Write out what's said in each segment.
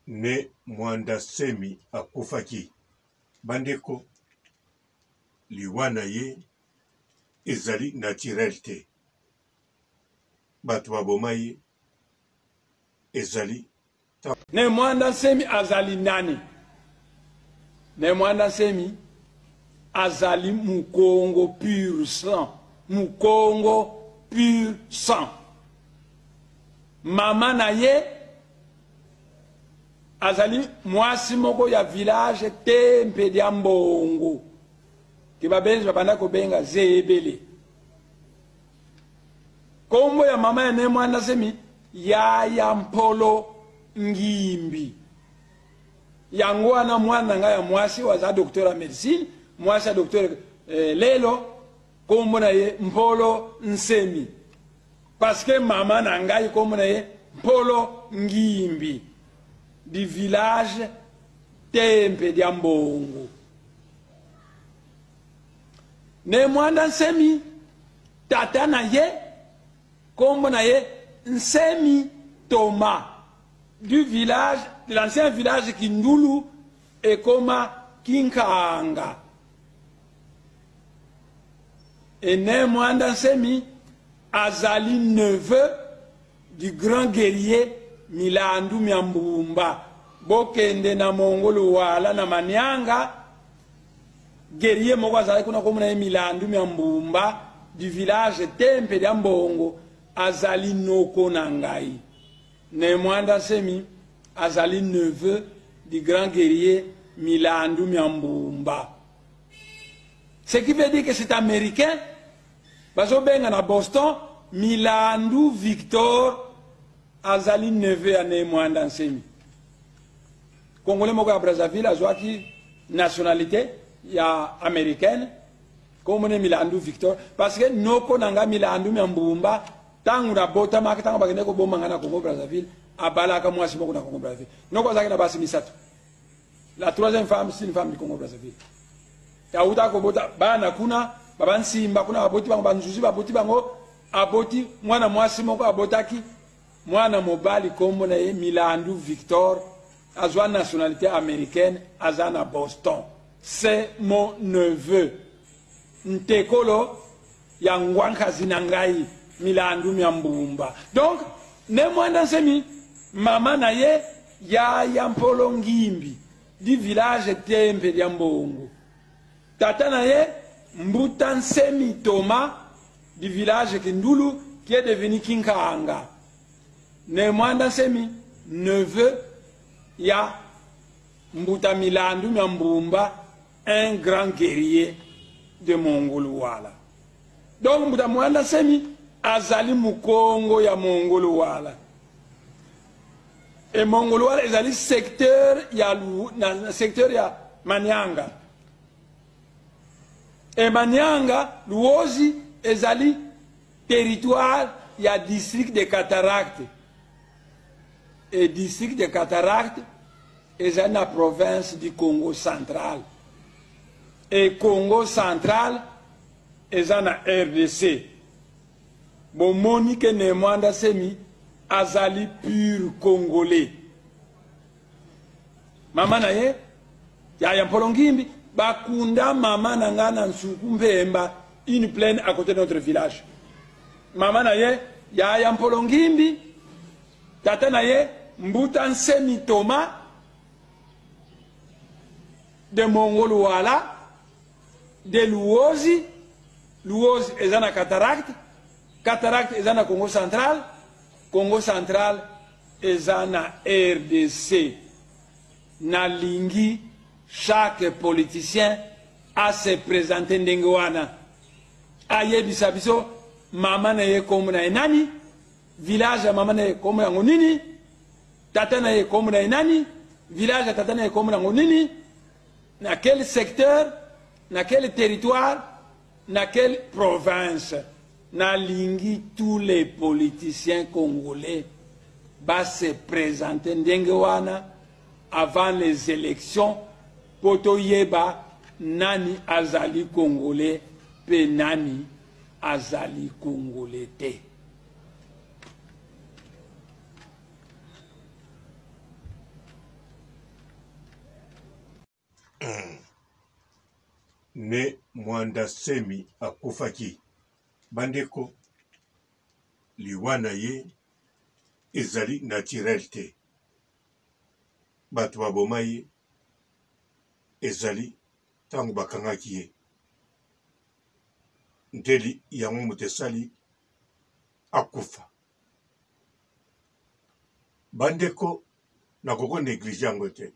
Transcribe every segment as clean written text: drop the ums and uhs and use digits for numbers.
Ne Muanda Nsemi akufaki. Bandeko, liwa na ye ezali naturel te. Bato baboma ye, ezali. Ne Muanda Nsemi azali nani? Ne Muanda Nsemi azali Mukongo pur sang. Mukongo pur sang. Mama na ye azali mwasi moko ya village Tempe dia Mbongo ke babenzi babanda kobenga Zebele. Kombo ya mama ya Ne Muanda Nsemi Yaya Mpolo Ngimbi. Yango wana mwana na ngai ya mwasi oyo aza docteur ya medecine, mwasi ya docteur eh, lelo kombo na ye Mpolo Nsemi. Parce que mama na ngai kombo na ye Mpolo Ngimbi du village Tempe dia Mbongo. Ne Muanda Nsemi tata na ye kombo na ye Nsemi Thomas du village de l'ancien village Kindulu ekoma Kinkanga. Et Ne Muanda Nsemi azali neveu du grand guerrier Milandu Miambumba. Bokende na Mongo Luwala na Manianga, guerrier moko azalaki kuna komona ye Milandu Miambumba du village Tempe dia Mbongo azali noko na ngai. Ne Muanda Nsemi azali neveu du grand guerrier Milandu Miambumba. Ce qui veut dire que c'est américain bazobenga na Boston Milandu Victor azali neveu ya Ne Muanda Nsemi. Congolais moko ya Brazzaville azwaki nationalité ya américaine kombo ne Milandu Victor parce que noko na nga Milandu Miambumba tango nabotamaki tango bakende koboma nga na Congo Brazzaville abalaka mwasi moko na Congo Brazzaville. Noko azalaki na basi misato. La troisième femme, c'est une femme du Congo Brazzaville. Awuta kobota bana kuna baba nsimba kuna baboti bango banzuzi baboti bango aboti mwana mwasi moko abotaki mwana mobali kombo na ye Milandu Victor azwa nationalité américaine aza na Boston. C'est mon neveu. Ntekolo ya ngwankazi na ngai Milandu mya Mbumba. Donc Ne Muanda Nsemi mama na ye yaya Mpolo Ngimbi di village Tempe dia Mbongo. Tata na ye Mbuta Nsemi Thomas du village Kindulu qui est devenu Kinkanga. Ne Muanda Nsemi neveu ya Mbuta Milandu mya Mbumba un grand guerrier de Mongoluwala. Donc Mbuta Muanda Nsemi azali mukongo ya Mongoluwala. Et Mongoluwala ezali secteur ya na secteur ya Manianga. Et Manianga Luozi ezali territoire ya district de Cataracte. Et district de Cataracte ezali na province du Congo central. Et Congo central eza na rdc. Bomoni ke Ne Muanda Semi azali pur congolais. Mama na ye Yaya Mpolo Ngimbi bakunda mama na nga na Nsuku Mpemba, une plaine à côté de notre village. Mama na ye Yaya Mpolo Ngimbi, tata na ye Mbuta Nsemi Thomas de Mongoluwala de Luozi. Luozi eza na cataracte, cataracte eza na Congo central, Congo central eza na rdc. Nalingi chaque politicien a se presenter ndenge wana, ayebisa biso mama na ye kombo na ye nani, village ya mama na ye kombo yango nini, tata na ye kombo na ye nani, village ya tata na ye kombo yango nini, na quel secteur, na quel territoire, na quelle province. Nalingi tous les politiciens congolais ba se presenter ndenge wana avant les elections po toyeba nani azali congolais pe nani azali congolais te. Ne Muanda Nsemi akufaki. Bandeko, liwa na ye ezali naturel te. Bato baboma ye ezali ntango bakangaki ye nde yango moto esali akufa. Bandeko, nakoki ko negliger yango te.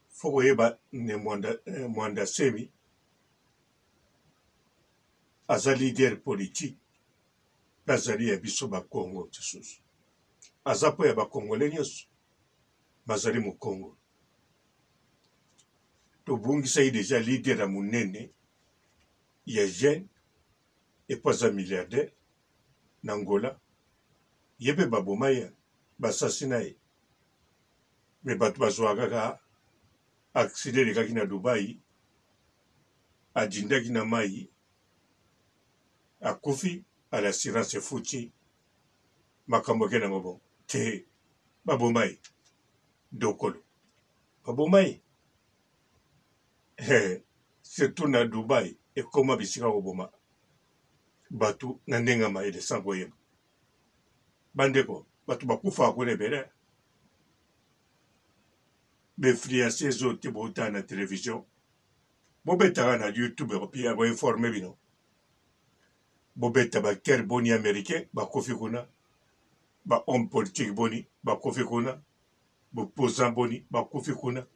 Faut koyeba ne Muanda, eh, Muanda Nsemi aza leader politique mpe azali ya biso ba Congo lisusu. Aza mpo ya ba Congolais nyonso bazali mokongo. Tobungisaki deja leader ya monene ya jeune epo aza milliardaire na Angola ye mpe baboma ye basasina ye me bato bazwaka kaka accident elekaki na Dubai adindaki na mai akufi à l'assurance efuti makambo eke nango bon te baboma ye dokolo baboma ye surtout na Dubai ekoma bisika koboma bato na ndenge ya mayele sans koyeba bandeko bato bakufaka kuna ebele bainfluenceuse oyo te botala na television bobetaka na youtube ya koinforme bino bobeta baacteur boni américain bakufi kuna ba homme politique boni bakufi kuna boposant boni bakufi kuna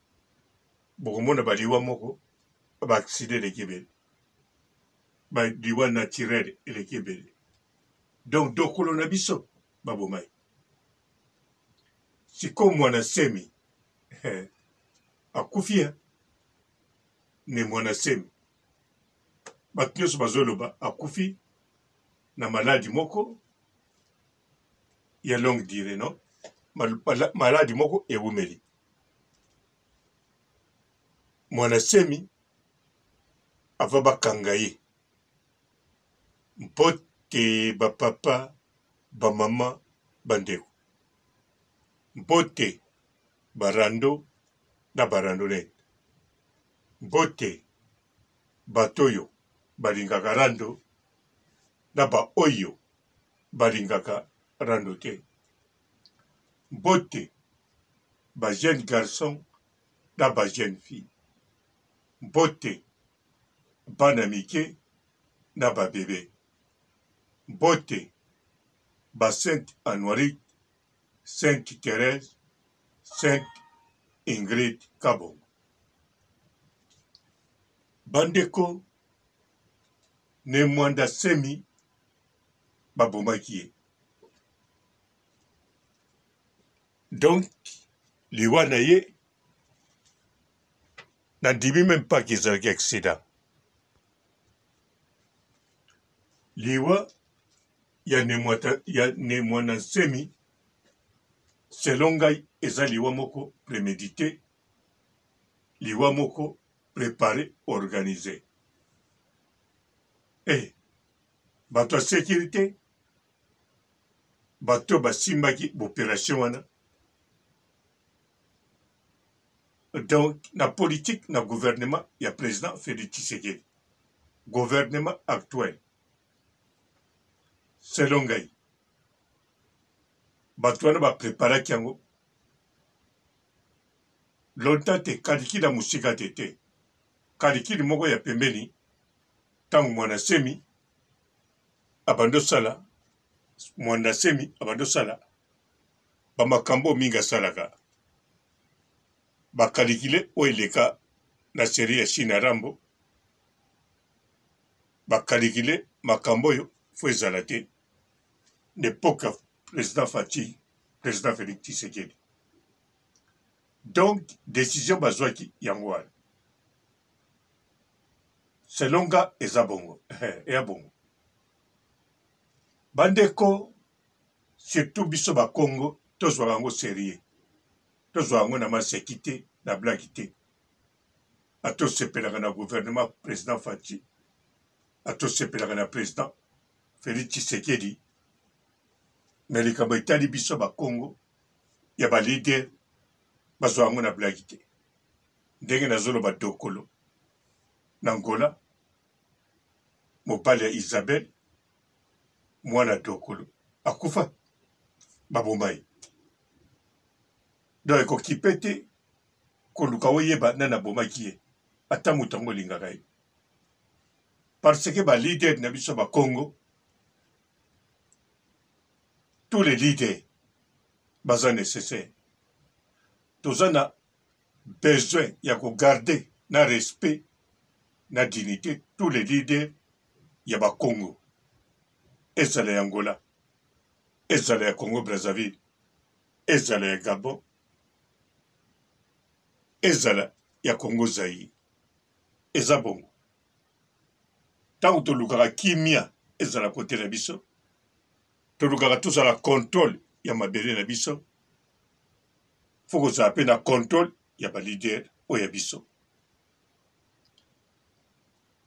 bokomona baliwa moko ba accident eleki ebele ba liwa naturel eleki ebele donc dokolo na biso baboma ye sikoyo mwana semi eh, akufi eh? Ne mwana semi bato nyonso bazoloba akufi na maladi moko ya longue durée non maladi moko ewumeli mwana semi avant bakanga ye mpo te ba papa ba mama ba ndeko mbote ba rando na ba randonnette mbote bato oyo balingaka rando na ba oyo balingaka rando te mbote ba jeune garçon na ba jeune fille mbote bana mike na ba bebe mbote ba sainte Anuarite, sainte Therèse, sainte Ingrid Kabongo. Bandeko ne Mwanda Semi babomaki ye. Donc liwa na ye nandimi meme pas que ezalaki accident. Liwa ya Ne Muanda Nsemi selon ngai eza liwa moko premedite, liwa moko prepare, organise. Eh, bato ya securite bato basimbaki operation wana donc na politique na gouvernement ya président Félix Tshisekedi gouvernement actuel selon ngai bato wana bapreparaki yango longtemps te kalikili ya mosika te te kalikili moko ya pembeni ntango mwana semi abandi osala mwana semi abandi osala bamakambo mingi asalaka bakalikile oyo eleka na serie ya China Rambo ba calculer makambo oyo faut ezala te na epoque ya president Fatshi, president Felix Tshisekedi. Donc decision bazwaki yango wana. Selon nga eza bongo, eya bongo. Bandeko surtout biso ba Congo tozwaka yango serieux. Tozwa yango na maseki te, na blague te. Ata osepelaka na gouvernement president Fatshi, ata osepelaka na president Felix Tshisekedi, mais likambo etali biso ba Congo ya ba leader bazwa yango na blague te. Ndenge nazoloba dokolo. Na Angola, mobali ya Isabelle, mwana Dokolo, akufa, baboma ye. Donc ekokipe te koluka oyeba nani abomaki ye, ata moto yango olingaka ye. Parce que ba leader na biso ba Congo, tous les leaders baza nécessaire. Toza na besoin ya ko garder na respect na dignité tous les leaders ya ba Congo, ezala ya Angola, ezala ya Congo Brazzaville, ezala ya Gabon, ezala ya Congo Zaïre. Eza bongo. Ntango tolukaka kimia ezala kote na biso, tolukaka tozala contrôle ya mabele na biso, fo kozala mpe na contrôle ya ba leader oyo ya biso.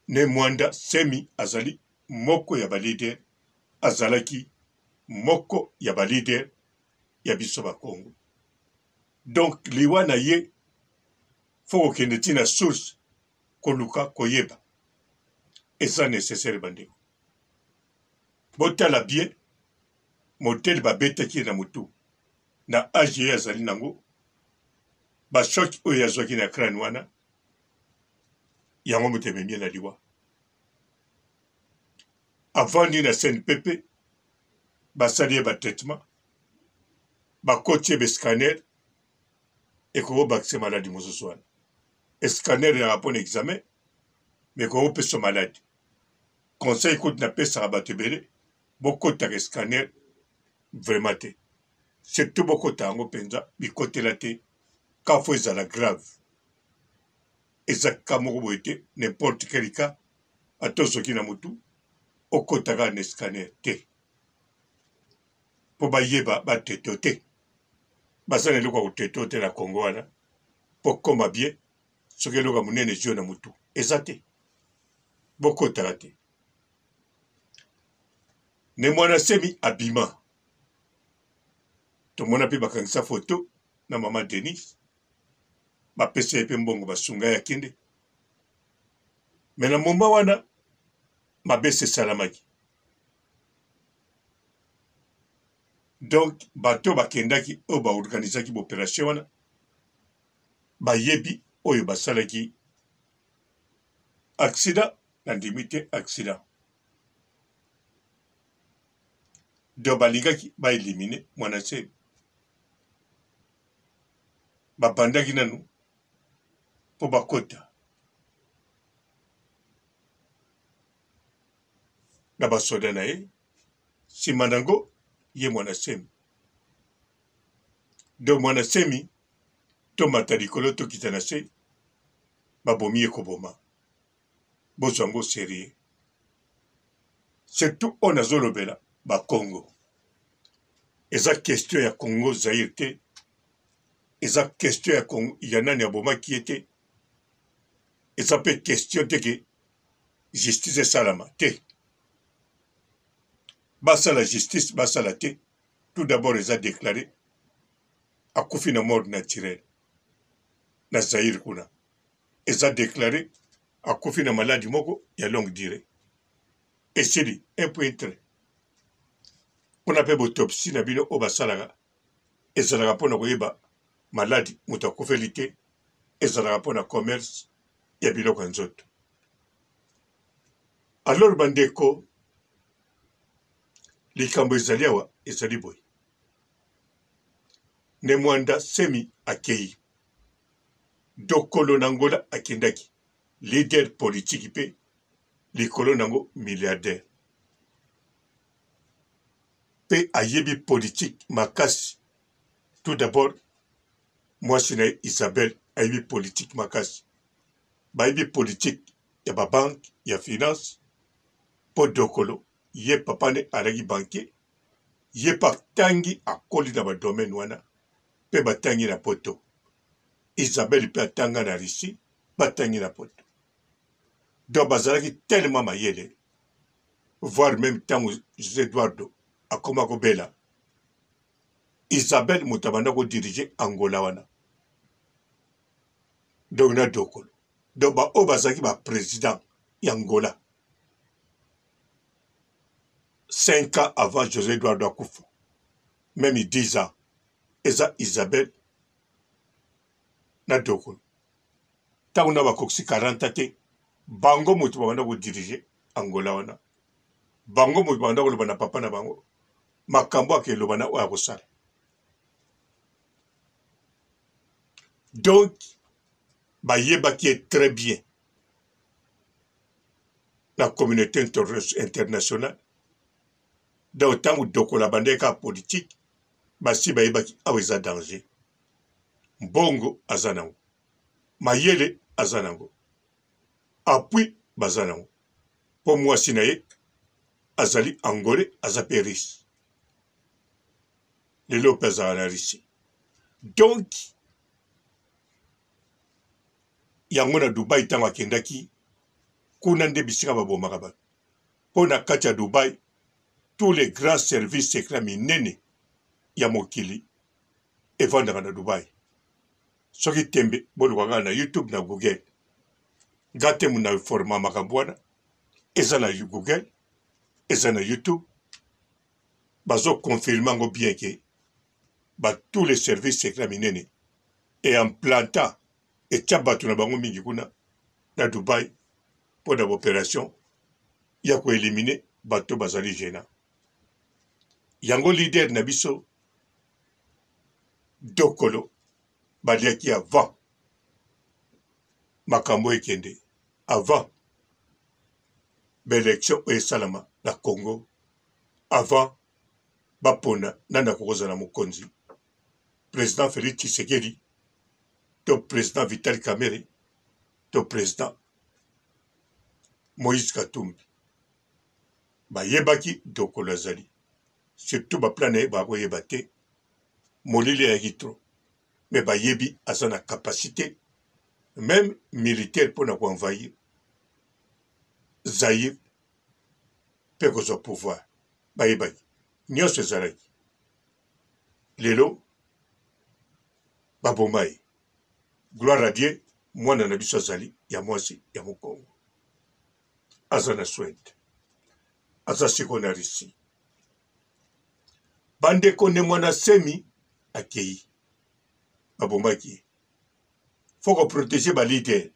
Ne Mwanda Semi azali moko ya ba leader, azalaki moko ya ba leader ya biso ba Congo. Donc liwa na ye fo kokende ti na source koluka koyeba, eza necessaire bandeko. Botala bien modèle babetaki ye na mutu na age ye azali nango, ba choc oyo azwaki na crâne wana yango moto ememi ye na liwa. Avandi na CNPP, basali ye ba traitement, bakoti ye ba scanner, ekoki kobakisa maladi mosusu wana. Scanner ezalaka mpo na examen, mais ekoki kopesa maladi. Conseil kutu napesaka bato ebele, bokotaka scanner vraiment te, surtout bokota yango mpenza bikotela te, ka fo ezala grave, eza ka moko boye te, n'importe quel cas, ata ozoki na motu okota kaka na scanner te, mpo bayeba bateto te, baza na eloko ya koteto te na Congo wana, mpo koma bien soki eloko ya monene ezwi yo na motu eza te, bokotaka te. Ne Mwana Semi abima, tomona mpe bakangisa foto na mama Denise, bapesa ye mpe mbongo basunga ye akende. Me na moma wana mabese esalamaki, donc bato bakendaki oyo baorganisaki baoperation wana bayebi oyo basalaki accident. Nandimi te accident, donc balingaki baelimine Mwana Nsemi, babandaki nanu mpo bakota na basoda na ye, nsima na yango ye Mwana Nsemi. Donc Mwana Nsemi tomata likolo tokita na se, babomi ye koboma. Bozwa yango serieux, surtout oyo nazolobela ba Congo, eza question ya Congo Zaire te, eza question ya Congo ya nani abomaki ye te, eza mpe question te ke justice esalama te, basala justice basala te. Tout d'abord eza déclaré akufi na mort naturelle na Zaire kuna, eza déclaré akufi na maladi moko ya longue durée, esili un point trait. Kuna mpe botopsi na bino oyo basalaka ezalaka mpo na koyeba maladi moto akufeli te, ezalaka mpo na commerce ya biloko ya nzoto. Alors bandeko, likambo ezali awa ezali boye, Ne Mwanda Semi akei Dokolo na Angola, akendaki leader politique mpe likolo nango milliardaire, mpe ayebi politique makasi. Tout d'abord mwasi na ye Isabelle ayebi politique makasi, bayebi politique ya ba banque ya finance, mpo Dokolo ye papa ne alaki banquier, ye mpe atangi akoli na ba domaine wana mpe batangi na poto. Isabelle mpe atanga na Russie, batangi na poto. Donc bazalaki tellement mayele, voire même ntango José Eduardo akoma kobela, Isabelle moto abanda kodirige Angola wana, donc na Dokolo. Donc baoyo bazalaki ba president ya Angola 5 ans avant José Eduardo akufa, meme 10 ans, eza Isabelle na Dokolo. Ntango na bakokisi 40 te, bango moto babanda kodirige Angola wana, bango moto babanda koloba na papa na bango makambo akeloba na oyo akosala. Donc bayebaki ye très bien na communauté internationale. Donc ntango Dokolo abandaki kaka politique, basi bayebaki awa eza danger. Mbongo aza nango, mayele aza nango, appui baza nango, mpo mwasi na ye azali angolais, aza mpe russe, lelo mpe azala na Russie. Donc yango na Dubai ntango akendaki kuna nde bisika babomaka bato, mpo na kati ya Dubai tous les grands services secrets minene ya mokili evandaka na Dubai. Soki tembe boluka kaka na YouTube na Google. Nga te muna forma makambo wana eza na Google, eza na YouTube, bazo confirme yango bien ke ba tous les services secrets minene e implanta etia bato na bango mingi kuna na Dubai mpo na operation ya koelimine bato bazali gênant. Yango leader na biso Dokolo baliaki avant makambo ekende, avant ba election oyo esalama na Congo, avant bapona nani akokozala mokonzi, president Felix Tshisekedi to president Vital Kamerhe to president Moïse Katumbi. Bayebaki Dokolo azali surtout ba plan na ye bakoyeba te, molili ayaki trop, mais bayebi aza na capacité même militaire mpo na koenvahir Zaïre mpe kozwa pouvoir. Bayebaki nyonso ezalaki. Lelo baboma ye. Gloire à Dieu, mwana na biso azali ya mwasi ya mokongo, aza na Suède, aza sikoyo na Russie. Bandeko, ne mwana semi akei, babomaki ye. Faut ko protéger ba leader.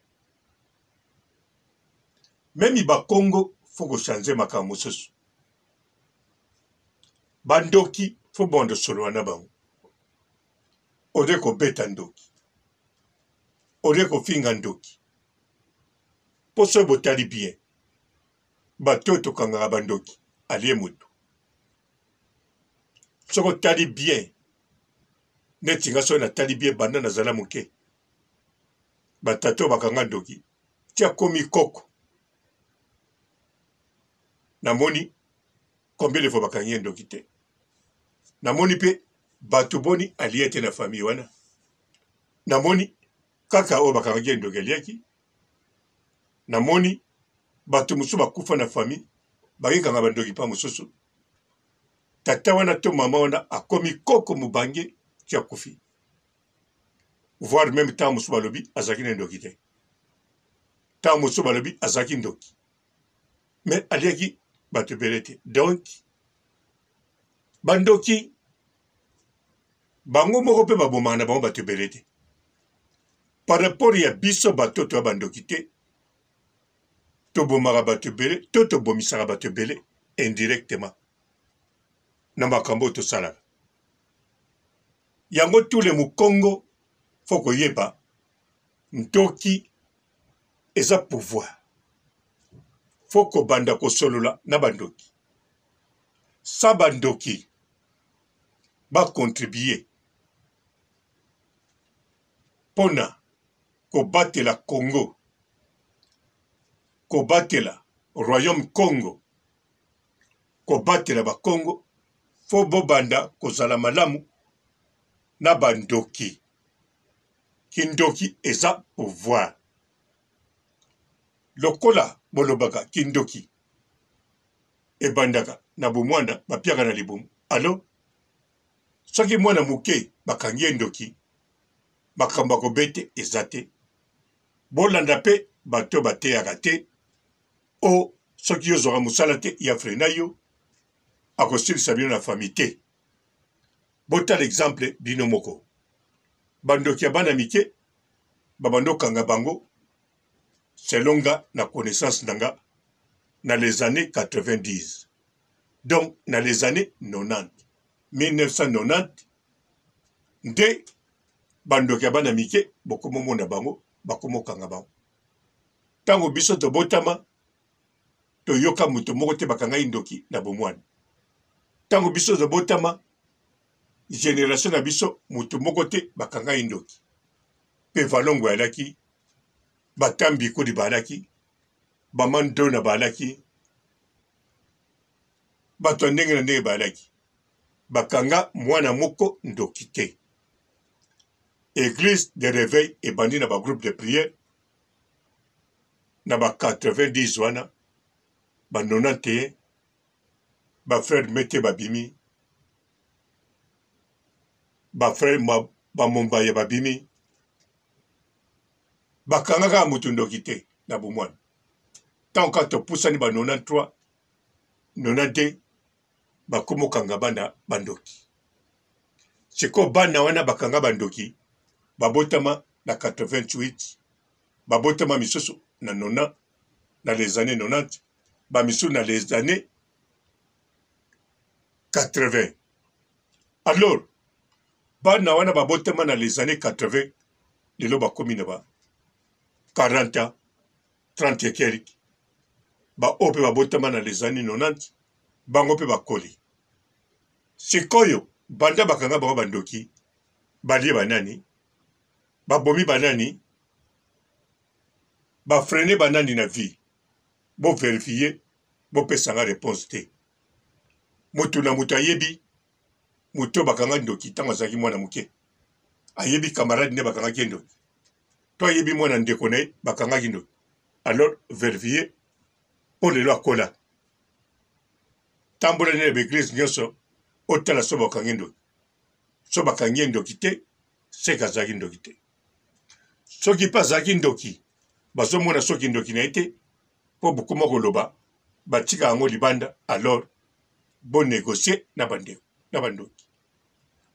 Meme ba Congo faut ko changer makambo mosusu. Bandoki faut bondo solola na bango. Olie kobeta ndoki, olie kofinga ndoki. Mpo soki botali bien, bato oyo tokangaka bandoki alie moto. Soki otali bien, neti nga soki natali bien banda nazala moke, batata oyo bakanga ndoki ti akomi koko, namoni combien de fois bakangi ye ndoki te. Namoni mpe bato boni alie te na famille wana. Namoni kaka oyo bakangaki ye ndoki aliaki. Namoni bato mosusu bakufa na famille, bakekanga bandoki mpa mosusu. Tata wana to mama wana akomi koko mobange ti akufi, voire meme ntango mosusu balobi azalaki na ndoki te, ntango mosusu balobi azalaki ndoki mais aliaki bato ebele te. Donc bandoki bango moko mpe babomaka na bango bato ebele te par rapport ya biso bato toya bandoki te, tobomaka bato ebele to tobomisaka bato ebele indirectement na makambo oyo tosalaka. Yango tous les mukongo faut koyeba ndoki eza pouvoir, faut kobanda kosolola na bandoki. Sa bandoki ba contribuer pona kobatela Congo, kobatela royaume Congo, kobatela ba Congo, faut bobanda kozala malamu na bandoki. Kindoki eza pouvoir. Lokola bolobaka kindoki ebandaka na bomwana, bapiaka na libumu. Alo, soki mwana moke bakangi ye ndoki, makambo ya kobete eza te. Bolanda mpe bato bateyaka te o soki yo ozwaka mosala te ya frena yo akosilisa bino na famille te. Botala exemple bino moko. Bandoki ya bana mike babanda okanga bango selon nga na connaissance na nga na les années 90 donc na les années 90 1990 nde bandoki ya bana mike bokomomona bango bakomokanga bango ntango biso tobotama toyoka moto moko te bakangaki ndoki na bomwana ntango biso tobotama generation na biso moto moko te bakangaki ndoki mpe valongo alaki batambi kodi baalaki bamandona baalaki bato ya ndenge na ndenge baalaki bakanga mwana moko ndoki te eglise de reveil ebandi na bagroupe de prière na ba 90 wana ba 91 ba frère mete babimi ba frère ba mombaya babimi bakanga kaka moto ndoki te na bomwana ntango kaka topusani ba 93 92 bakomokanga bana bandoki sikoyo bana wana bakanga bandoki babotama na 88 babotama misusu na 90 na les années 90 bamisusu na les années 80 alors bana wana babotama na les années 80 lelo bakomi na ba 40 ans 30 et quelque baoyo mpe babotama na les années 90 bango mpe bakoli sikoyo banda bakanga bango bandoki balie banani babomi banani bafrene banani na vie boverifie bopesa nga reponse te moto na moto ayebi moto bakanga ndoki ntango azalaki mwana moke ayebi camarade nde bakangaki ye ndoki to ayebi mwana ndeko na ye bakangaki ndoki alors verifie mpo lelo akola tambola nde na baeglise nyonso otala so bakangi ndoki so bakangi ye ndoki te seke azalaki ndoki te soki mpe azalaki ndoki bazomona soki ndoki na ye te mpo bokoma koloba batika yango libanda alors bonegocie na bandeko na bandoki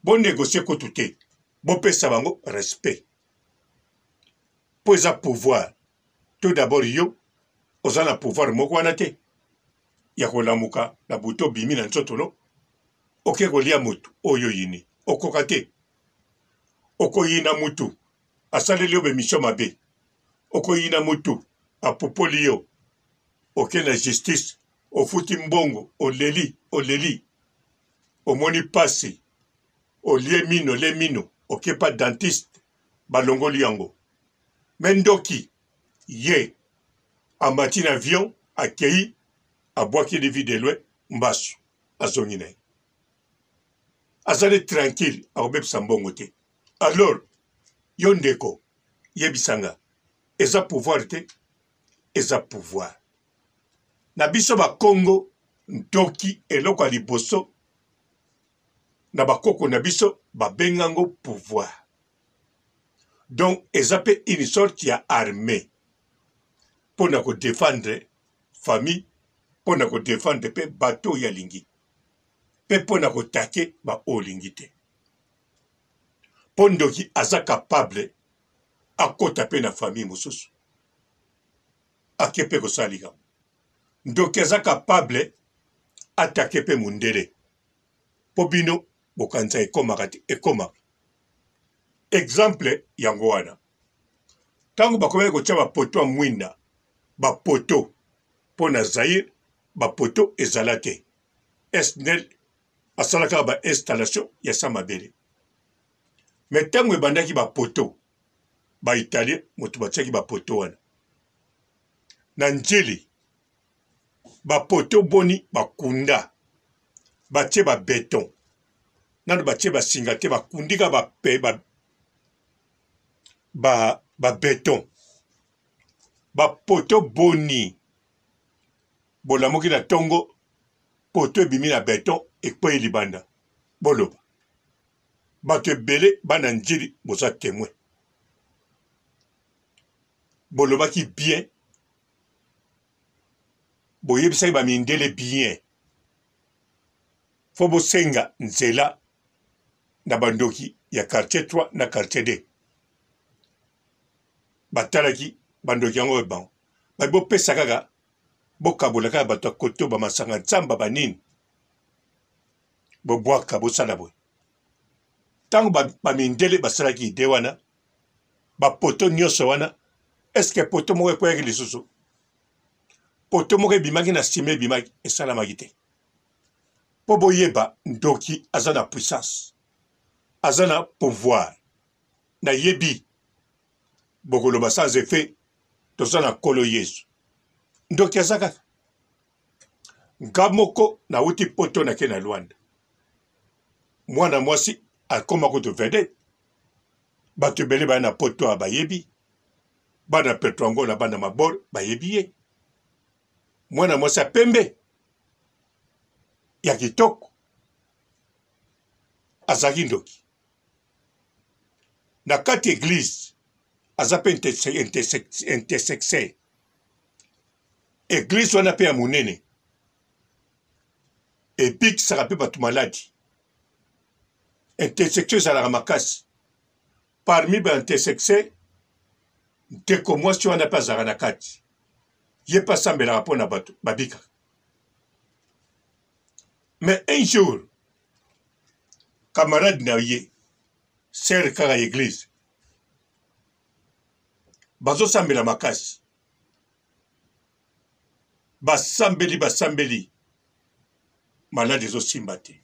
bonegocie kutu te bopesa bango respect mpo eza pouvoir tout d'abord yo oza na pouvoir moko wana te ya kolamuka na butu obimi na nzoto no oke kolia motu oyo oyini okoka te okoyina motu asaleli yo bemission mabe okoyina motu apupoli yo oke na justice ofuti mbongo oleli oleli omoni pasi olie mino olie mino oke pa dentiste balongoli yango me ndoki ye amati na avion akei abwakeli vie de loin mbasu azongi na ye azali tranquille akobebisa mbongo te alors yo ndeko yebisa nga eza pouvoir te eza pouvoir na biso bakongo ndoki eloko ya liboso na bakoko na biso babenga yango pouvoir donc eza mpe une sorte ya armée mpo na kodefendre famille mpo na kodefendre mpe bato oyo alingi mpe mpo na kotake baoyo olingi te mpo ndoki aza capable akota mpe na famille mosusu ake mpe kosala likambo ndoki aza capable atake mpe mondele mpo bino bokanisa ekomaka te ekomaka exemple yango wana ntango bakomaki kotya bapoto ya mwinda bapoto mpo na zaire bapoto ezala te snel asalaka ba installation ya sa mabele me ntango ebandaki bapoto ba italien moto batiaki bapoto wana na njili bapoto boni bakunda batie ba beton nano batie basinga te bakundi kaka ba, ba, ba, ba beton bapoto boni bolamuki na tongo poto ebimi na beton ekwei libanda boloba bato ebele bana njili boza temoin. Bolobaki bien, boyebisaki ba mindele bien. Fo bosenga nzela na bandoki ya quartier 3 na quartier 2. Batalaki bandoki yango bango. Ba bopesa kaka bokabola kaka bato ya koto ba masanga nzamba ba nini. Bobwaka bosala boye. Tango ba mindele basalaki idee wana ba poto nyonso wana eske poto moko ekweyaki lisusu poto moko ebimaki na nsima ebimaki esalamaki te mpo boyeba ndoki aza na puissance aza na pouvoir nayebi bokoloba sans effet toza na nkolo yesu ndoki aza kaka nga moko nauti poto nake na luanda mwana mwasi akoma kutu vedette bato ebele baya na poto awa bayebi bana petro angola bana mabor bayebi ye mwana mwasi ya pembe ya kitoko azalaki ndoki na kati eglise aza mpe intersexe eglise wana mpe ya monene ebikisaka mpe bato maladi intersection ezalaka makasi parmi ba intersexe ndeko mwasi wana mpe azalaka na kati ye mpe asambelaka mpo na bato babikaka mais un jour camarade na ye sere kaka eglise bazosambela makasi basambeli basambeli maladi ezosimba te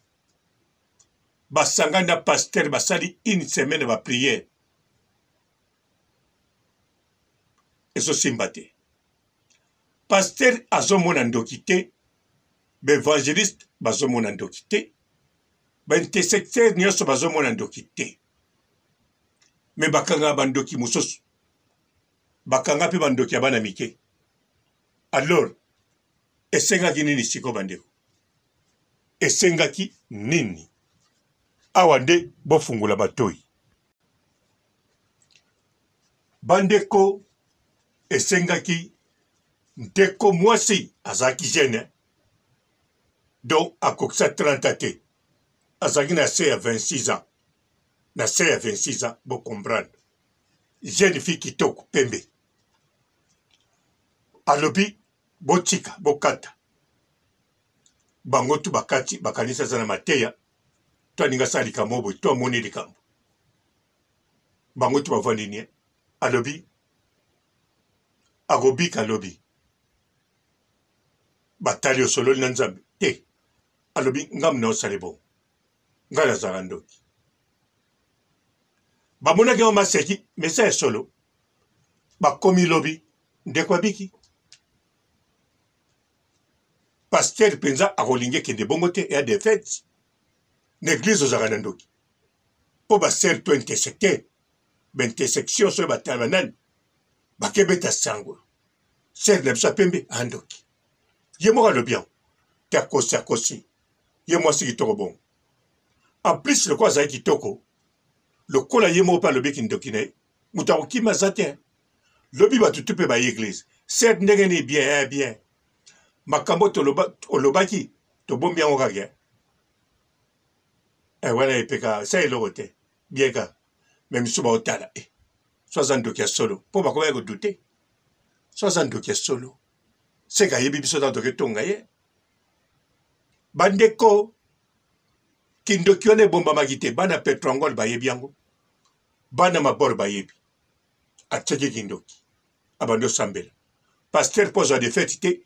basangani na pasteur basali une semaine ba prière ezosimba te pasteur azomona ndoki te baevangeliste bazomona ndoki te baintersecteur nyonso bazomona ndoki te me bakangaka bandoki mosusu bakanga mpe bandoki ya bana mike alors esengaki nini sikoyo bandeko esengaki nini awa nde bofungola matoi bandeko esengaki ndeko mwasi azalaki jeune donc akokisa 30 ans te azalaki na se ya 26 ans na se ya 26 ans bocomprendre jeune fille kitoko pembe alobi botika bokata bango tu bakati bakanisi aza na mateya to alingi asala likambo boye to amoni likambo bango tu bavandi nie alobi akobika alobi batali osololi na nzambe te alobi ngambo na osali bongo ngai nazalaka ndoki bamonaki yango maseki mesa ya solo bakomi lobi ndeko abiki pasteur mpenza akolingi ekende bongo te ya defete na eglise ozalaka na ndoki mpo basere to intersecte baintersection soki batala banani bakebeta sango sere na biso ya pembe andoki ye moko alobi yango te akosi akosi ye mwasi kitoko bongo en plus lokola azali kitoko lokola ye moko mpe alobi kindoki na ye moto akokima aza te lobi bato tu mpe baye eglise sert ndenge nini bien eh, bien makambo olobaki tobombi yango kaka eh. eh, wana epeka sa eloko te bien kaka me misusu baotala eh, so aza ndoki ya solo mpo bakomaki kodute so aza ndoki ya solo seke ayebi biso ntango toketonga ye bandeko kindoki wana ebombamaki te bana petrangol bayebi yango bana mabor bayebi atiaki kindoki abandi osambela paster mpo azwa defete te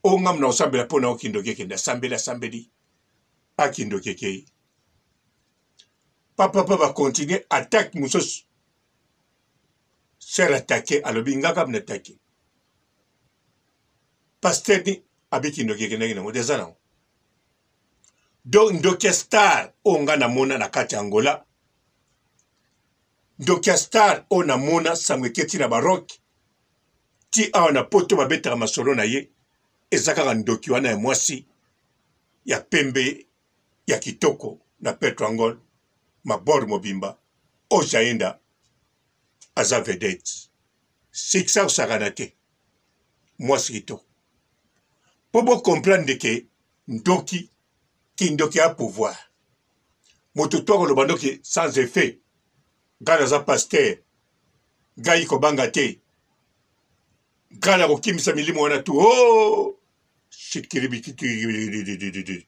o ngambo na kosambela mpo na yo kindoki ekende asambeli asambeli akindoki ekei papapa bakontinue attaque mosusu ser atake alobi nga kaka na atake paster ni abi kindoki ekendaki nango te eza nango donc ndoki ya star oyo nga namona na kati ya angola ndoki ya star oyo namona sango eketi na barock ti awa na poto babetaka masolo na ye eza kaka ndoki wana ya mwasi ya pembe ya kitoko na petrangol mabor mobimba oyo jaenda aza vedette. Succès akosakana te. Mwasi kitoko. Mpo bo comprendre ke ndoki kindoki ya pouvoir. Moto to akoloba ndoki sans effet. Ngai naza pasteur. Ngai kobanga te. Ngai nakokimisa milimo wana tu. Oh! Sikiribititi.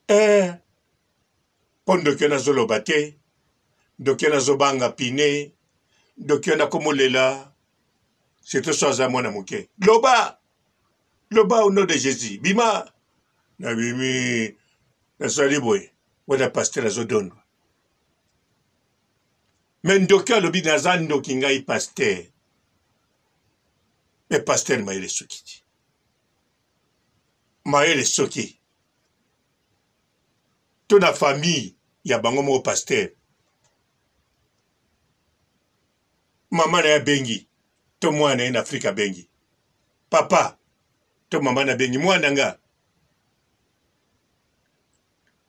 Eh! Mpo ndoki wana azoloba te. Ndoki wana azobanga pine. Ndoki wana akomolela. Surtout so aza mwana moke. Loba! Loba au nom de Jésus. Bima! Nabimi. Nasali boye. Wana pasteur azodondwa. Me ndoki alobi naza ndoki ngai pasteur. Me pasteur mayele soki te. Mayele soki. To na famille ya bango moko pasteur. Mama na ye abengi to mwana na ye na Afrika abengi. Papa to mama na bengi mwana nga.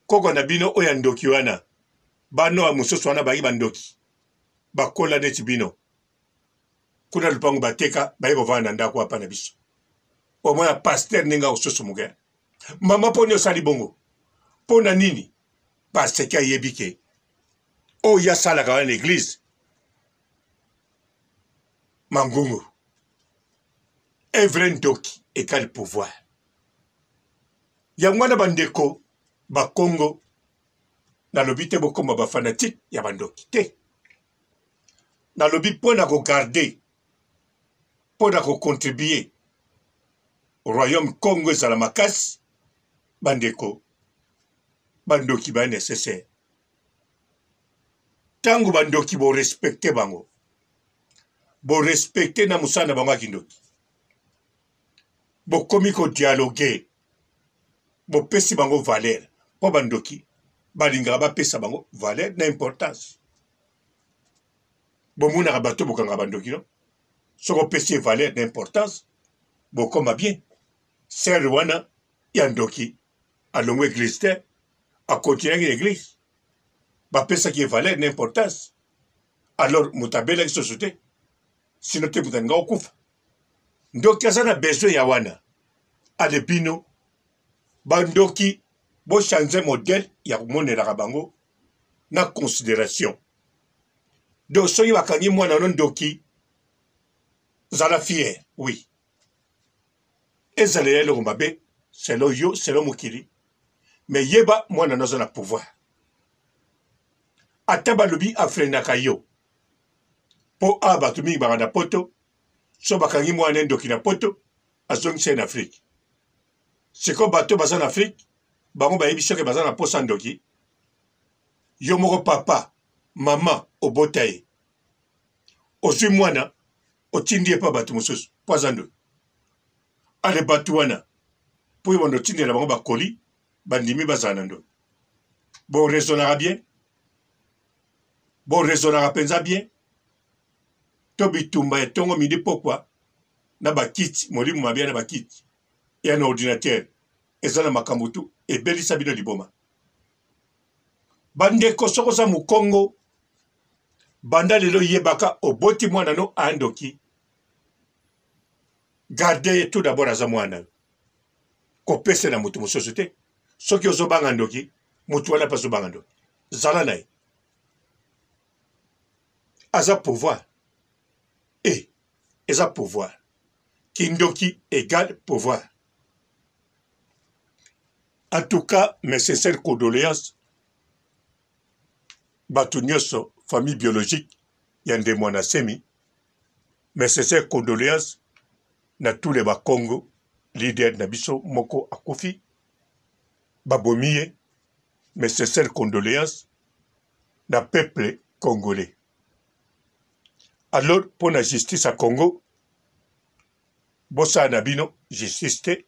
Koko na bino oyo ya ndoki wana bana mosusu wana bayaki bandoki bakola neti bino kuna lupango bateka baye kovanda na ndako apa na biso omona pasteur ndenge akosusu moke mama mpo nini osali bongo mpo na nini parce que ayebi ke oyo asalaka wana na eglise mangungu un vrai ndoki ekali pouvoir yango wana bandeko bakongo nalobi te bokoma bafanatike ya bandoki te nalobi mpo na kogarde mpo na kocontribue royaume congo ezala makasi bandeko bandoki ba nécessaire ntango bandoki borespecte bango borespecte na mosala na bango ya kindoki bokomi kodialogue bopesi bango valeur mpo bandoki balingaka bapesa bango valeur na importance bomonaka bato bokangaka bandoki no soki opesi ye valeur na importance bokoma bien sere wana ya ndoki alongwa eglise te akontinuaki na eglise bapesaki ye valeur na importance alors moto abelaki soso te sino te moto alinga okufa ndoki aza na besoin ya wana ale bino bandoki bochange modèle ya komonelaka bango na considération donc soki bakangi mwana no ndoki zala fier oui ezalela eloko mabe selo yo selo mokili me yeba mwana no aza na pouvoir ata balobi afrenaka yo mpo awa bato mingi baka na poto so bakangi mwana ye ndoki na poto azongisa ye na afrike sikoyo bato baza na afrike bango bayebi soki baza na posa ndoki yo moko papa mama obota ye ozwi mwana otindi ye mpa bato mosusu mpo aza ndoki ale bato wana mpo yo bando otindela bango bakoli bandimi bazala na ndoki boraisonnaka bien boraisonnaka mpenza bien to bitumba ya ntongo midi pokwa na bakiti molimo mabe na bakiti ya na ordinateur eza na makambo tu ebelisa bino liboma bandeko soki oza mokongo banda lelo yebaka oboti mwana no andoki garde ye tout d'abord aza mwana yo kopesa na moto mosusu te soki ozobanga ndoki moto wana mpe azobanga ndoki zala na ye aza pouvoir e eza pouvoir kindoki égale pouvoir en tout cas mes sincères condoléances bato nyonso famille biologique ya ndemwa na semi mes sincères condoléances na tous les bakongo leader na biso moko akufi babomi ye mes sincères condoléances na peuple congolais alors mpo na justice ya congo bosala na bino justice te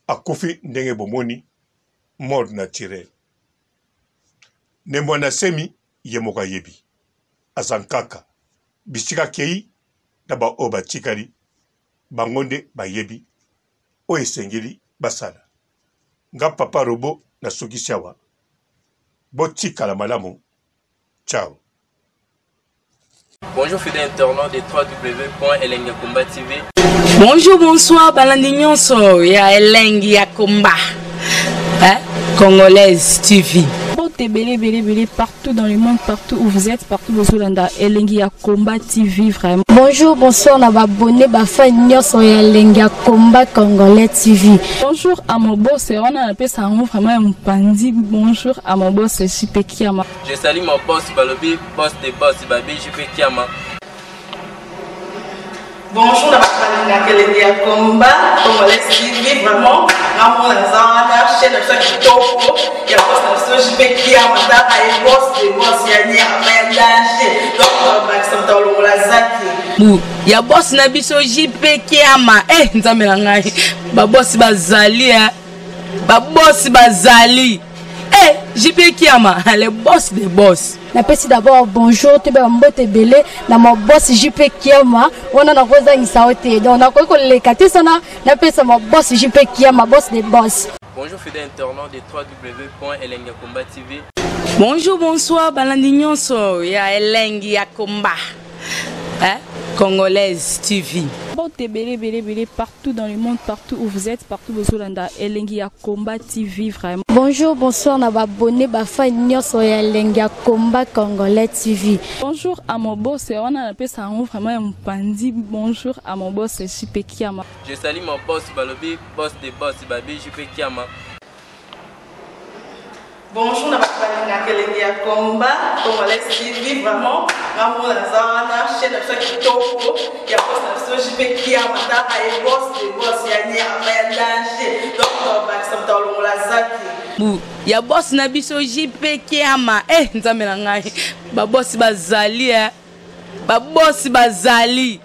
akufi ndenge bomoni mort naturelle ne mwana semi ye moko ayebi aza nkaka bisika akei na baoyo batikali bango nde bayebi oyo esengeli basala nga papa robo nasukisi awa botikala malamu ciao. Bonjour fidèles internautes de www.elengiyakomba TV. Bonjour, bonsoir, balandi nyonso ya Elengi ya Komba. Hein? Congolaise TV. Mbote ebele ebele ebele partout dans le monde, partout où vous êtes, partout bozolanda Elengi ya Combat TV vraiment. Bonjour, bonsoir na ba abonné ba fan nyonso ya Elengi ya Combat Congolais TV. Bonjour à mon boss, wana napesa yango vraiment ya mopanzi. Bonjour à mon boss JP Kiama. Je salue mon boss Balobi, boss de boss Babi JP Kiama. Bonjour na bato balingaka Elengi ya Combat Congolais TV, vraiment ngamona naza wana chaîne na biso ya kitoko ya boss na biso JP Kiama, taka ye boss de boss ya nyama ya danger, donc bakisa moto alongola zaki Bu ya boss na biso JP Kiama. Eh nzambe na ngai, ba boss bazali eh. Ba boss bazali. Eh JP Kiama, le boss des boss. Napesi d'abord bonjour toyeba mbote ebele na ma boss JP Kiama, wana nakozangisa yo te, donc nakoki koleka te sana napesa ma boss JP Kiama, boss des boss. Bonjour fidèles internautes de www.elengiyakomba TV. Bonjour, bonsoir, balandi nyonso ya Elengi ya Komba. Hein? Congolaise TV. Mbote ebele ebele ebele partout dans le monde, partout où vous êtes, partout bozolanda Elengi ya Combat TV vraiment. Bonjour, bonsoir na ba abonné ba fan nyonso ya Elengi ya Combat Congolais TV. Bonjour à mon boss, wana napesa yango vraiment ya mopanzi. Bonjour à mon boss JP Kiama. Je salue mon boss Balobi, boss de boss Babi JP Kiama. Bonjour na bato balingaka Elengi ya Combat Congolais TV, vraiment ngamona naza wana chaîne na biso ya kitoko ya boss na biso JP Kiama, taka ye boss de boss ya nyama ya danger, donc bakisa moto alongola zaki Bu ya boss na biso JP Kiama. Eh nzambe na ngai, ba boss bazali eh. Ba boss bazali.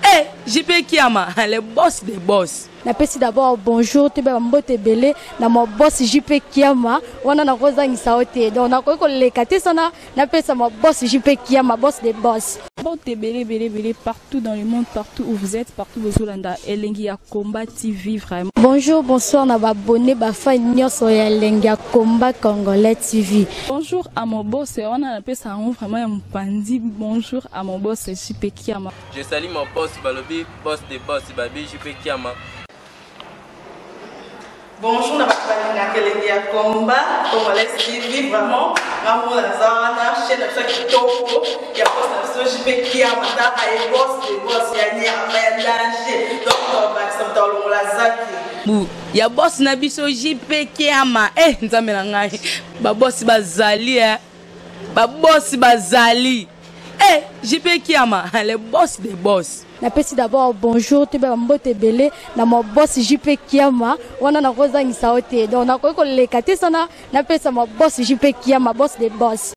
Eh JP Kiama, le boss des boss. Napesi d'abord bonjour toyeba mbote ebele na ma boss JP Kiama, wana nakozangisa yo te, donc nakoki koleka te sana napesa ma boss JP Kiama, boss des boss. Mbote ebele ebele ebele partout dans le monde, partout où vous êtes, partout bozolanda Elengi ya Combat TV vraiment. Bonjour, bonsoir na ba abonné ba fan nyonso ya Elengi ya Combat Congolais TV. Bonjour à mon boss, wana napesa yango vraiment ya mopanzi. Bonjour à mon boss JP Kiama. Je salue mon boss Balobi, boss de boss Babi JP Kiama. Bonjour na bato balingaka Elengi ya Combat Congolais TV, vraiment ngamona naza wana chaîne na biso ya kitoko ya boss na biso JP Kiama, taka ye boss de boss ya nyama ya danger, donc bakisa moto alongola zaki Bu ya boss na biso JP Kiama. Eh nzambe na ngai, ba boss bazali eh. Ba boss bazali. Eh JP Kiama, le boss des boss. Napesi d'abord bonjour toyeba mbote ebele na ma boss JP Kiama, wana nakozangisa yo te, donc nakoki koleka te sana napesa ma boss JP Kiama, boss des boss.